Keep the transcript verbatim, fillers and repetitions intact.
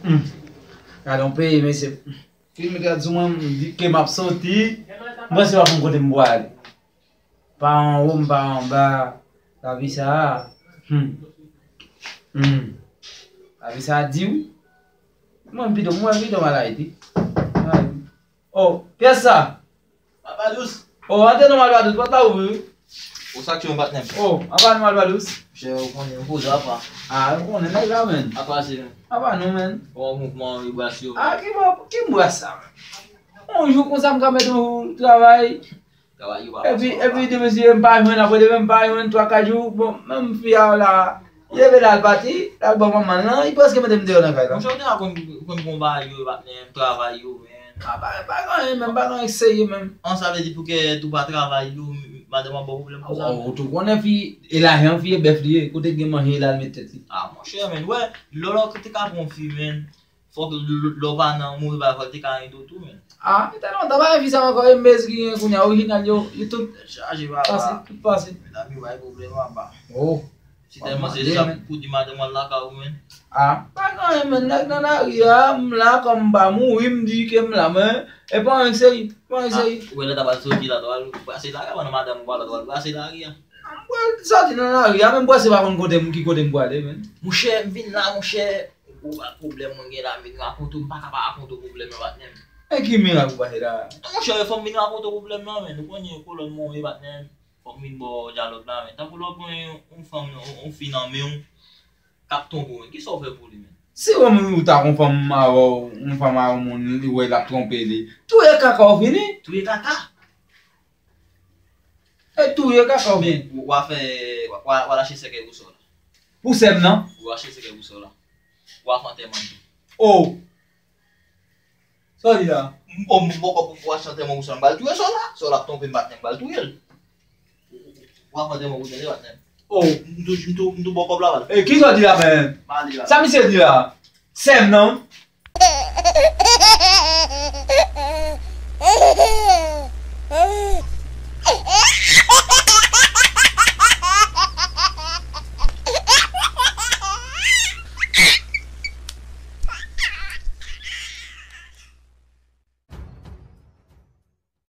Hmm. Gade yon peyi, mesye. Film gad sou mwen, m di ke m ap soti. M panse pa konn kote m pwale. Pa anwo, m pa anba. Lavi sa a. Hmm. Hmm. Lavi sa a di wi. Mwen pito, mwen pito m al Ayiti. Oh, pyès sa. Malpadous. Oh, antre non Malpadous, pòt la ouvri wi. Ou sa k fè yon patnè m? Oh, apa nou Malpadous? Monchè, ou konnen, ou poze apa. Ah, ou konnen nèg la, men. Apa se, men. Apa nou, men. Bon, mouvman, vibration. Ah, ki bon, ki bras sa, men? Yon jou konsa, m ka mete yon travay. Travay yo pa Epi, epi, demen si m pa jwenn, apre demen m pa jwenn, twa, kat jou, bon, menm fi a la, li leve l al pati, l al bò manman l lan, li prèske mete m deyò nan kay la. Monchè, ou te ka konn, konn konba yo, patnè, travay yo, men. Ah, pa, pa gen anyen, menm, pa gen anyen serye, menm. An, sa vle di pou kèt ou pa travay yo, madanm ap ba w pwoblèm konsa, men. Ou tou konnen fi, e lajan fi e bèf li ye, kote gen manje, l al met tèt li. Ah, monchè, men, wè, lò, lò, ou te ka pran fi, men. Fòk l-, l-, lè w pa nan move bagay, fòk l te ka ede w tou, men. Ah, li te lontan pa gen fi sa ankò, e mezi ki gen kounye a, orijinal yo, yo tout Chaje, papa. Pase, tout pase. Medam yo bay pwoblèm, papa. Oh. Si tèlman se sa pou di madanm w al lakay ou, men. Ah, pa gen anyen, men, nèg nan lari a, m la, kòm m pa mouri, m di ke m la, men, e pa anyen serye, pa anyen serye. Ou wè lè ta pral soti la, ta pral brase lari a, pandan madanm ou pa la, ta pral brase lari a. M pral soti nan lari a, men m prèske pa konn kote m, ki kote m prale, men. Monchè, m vin la, monchè. Ou pa pwoblèm mwen gen la, m vin rakonte w, m pa ka pa rakonte w pwoblèm nan, patnè m. E ki mirak ou pase la? Non, monchè, fò m vin rakonte w pwoblèm nan, men. Ou konnen kolòn mwen, patnè m. Fò m vin ba w dyalòg la, men. Tankou lè w gen yon fanm, yon, yon fi nan men w, k ap twonpe w, men. Kisa w fè pou li, men? Si w menm ou ta gen yon fanm avè w, yon fanm avè yon moun, li wè l ap twonpe li. Touye kaka w fini. Touye kaka? E touye kaka w fini. Men, w a fè, w a, w a, w a lache sèkèy pou sè w la. Pou sè m nan? W a lache sèkèy pou sè w la. W a fè antèman tou. Oh. Sa w di la? M, oh, m poko pou, pou achte antèman pou sè w la. M pral touye sè w la. Sè w la ap twonpe m, patnè m, m pral touye l. W a fè antèman pou tande, patnè m. Oh. M tou, m tou, m tou ba w kòb la, patnè. E kisa w di la, men? M ale la. Sa misye di la? Sè m nan?